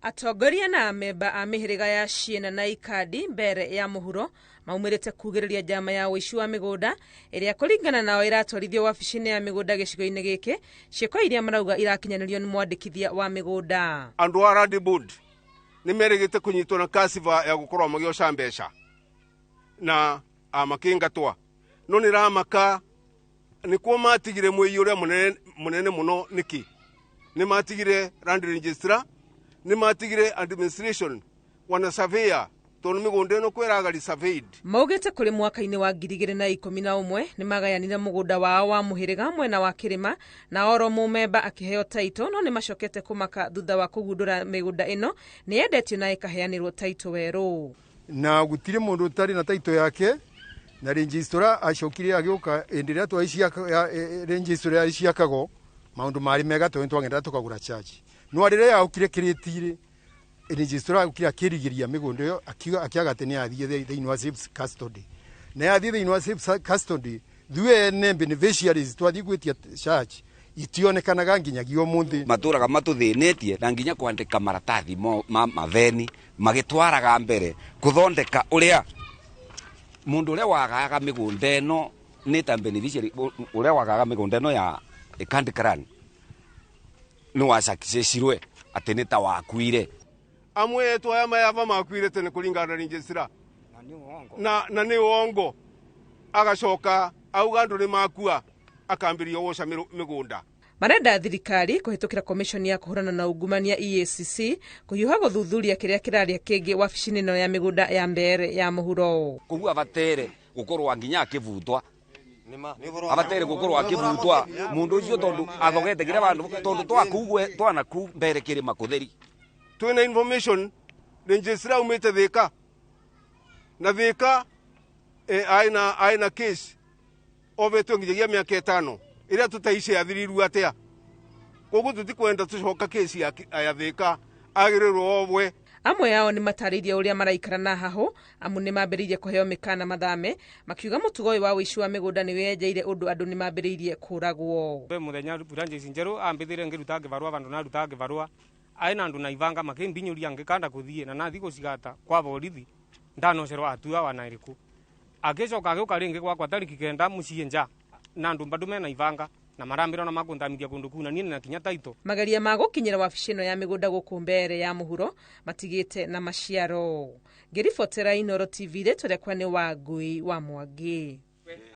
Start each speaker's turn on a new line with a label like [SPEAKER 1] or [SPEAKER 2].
[SPEAKER 1] Atongoria na amemba a mĩhĩrĩga ya Ciena na Ikandi mbere ya mũhuro maumĩrĩte kugĩrĩria njama ya ũici wa mĩgũnda ĩrĩa kũringana nao ĩratwarithio wabici-inĩ ya mĩgũnda gĩcigo-inĩ gĩkĩ, ciĩko iria marauga irakinyanĩrio nĩ mwandĩkithia wa mĩgũnda.
[SPEAKER 2] Andũ a Land Board nĩ merĩgĩte kũnyitwo na kasiva ya gũkorwo magĩoca mbeca na makĩingatwa, no nĩ ramaka nĩkuo matigire mũiyi ũrĩa mũnene mũnene mũno. Nĩkĩ nĩ matigire land registrar, nĩ matigire administration wana surveyor, tondũ mĩgũnda ĩno kwĩragari surveyed?
[SPEAKER 1] Maugĩte kũrĩ mwaka-inĩ wa 2011 nĩ magayanire mũgũnda wao wa mũhĩrĩga mwena wa kĩrĩma na oro mũmemba akĩheo taito, no nĩ macokete kũmaka thutha wa kũgundũra mĩgũnda ĩno nĩ yendetio na ĩkaheanĩrwo taito werũ.
[SPEAKER 3] Na gutire mundu utari na taito yake, na registrar acokire agĩũka hĩndĩ ĩrĩa twaiciaka registrar yaiciakago maundu marĩ mega, tondũ twagenda tukagura charge, no rĩrĩa yaũkire kĩrĩti-rĩ, registrar agũkire akĩrigĩria mĩgũnda ĩyo, akiuga akiaga atĩ nĩ yathiĩ thĩinĩ wa safe custody, na yathiĩ thĩinĩ wa safe custody, ithuĩ ene beneficiaries twathiĩ gwĩtia charge itionekanaga nginyagia ũmũthĩ.
[SPEAKER 4] Matũraga matũthĩnĩtie na nginya kwandĩka maratathi ma matheni magĩtwaraga mbere kũthondeka ũrĩa mũndũ ũrĩa wagaga mĩgũnda ĩno nĩ ta beneficiary, ũrĩa wagaga mĩgũnda ĩno ya Ikandi clan nĩ wacakicĩcirwe atĩ nĩ ta wakuire.
[SPEAKER 2] Amwe etu aya mayava makuire tene kũringana na registrar na nĩ wongo, agacoka auga andũ nĩ makua, akambĩrĩria gũca mĩgũnda.
[SPEAKER 1] Marenda thirikari kũhĩtũkĩra komishoni ya kũhũrana na ungumania EACC kũhiũha gũthuthuria kĩrĩa kĩrarĩa kĩngĩ wabici-inĩ ĩno ya mĩgũnda ya mbere ya mũhuro.
[SPEAKER 4] Koguo abatere gũkorwo nginya akĩbutwa, abatere gũkorwo akĩbutwa mũndũ ũcio, tondũ athogete kĩrĩa bandũ, tondũ twakugwe twana ku mbere kĩrĩma kũtheri.
[SPEAKER 2] Twĩna information registrar aumĩte Thĩka na Thĩka aina case ovetwe nginyagia mĩaka 5 ĩrĩa tũtaici yathirirwo atĩa. Koguo tũtikwenda tũcoka kesi ya Thĩka, agĩrĩrwo obwe.
[SPEAKER 1] Amwe ao nĩ matarĩirie ũrĩa maraikara na hahũ, amu nĩ mambĩrĩirie kũheo mĩkana mathame, makiuga mũtugo ũyũ wa ũici wa mĩgũnda nĩ wĩenjeire ũndũ andũ nĩ mambĩrĩirie kũragwo.
[SPEAKER 5] Be muthenya branches njeru ambithire ngiruta kibarua vandu naruta kibarua ai na andu na ivanga makimbinyuria ngikanda kuthie na nathi gucigata kwa borithi ndanocerwo atua wana iriku agicoka agiuka ringi gwakwa tariki 9 mucii nja na andu bado mena ivanga na marambira na makunthamithia kundu kuu na nie na kinya taito.
[SPEAKER 1] Mageria ma gũkinyĩra wabici ĩno ya mĩgũnda gũkũ mbere ya mũhuro matigĩte na maciaro. Ngĩribotera Inooro TV, rĩtwa rĩakwa nĩ Wangui wa Mwangi.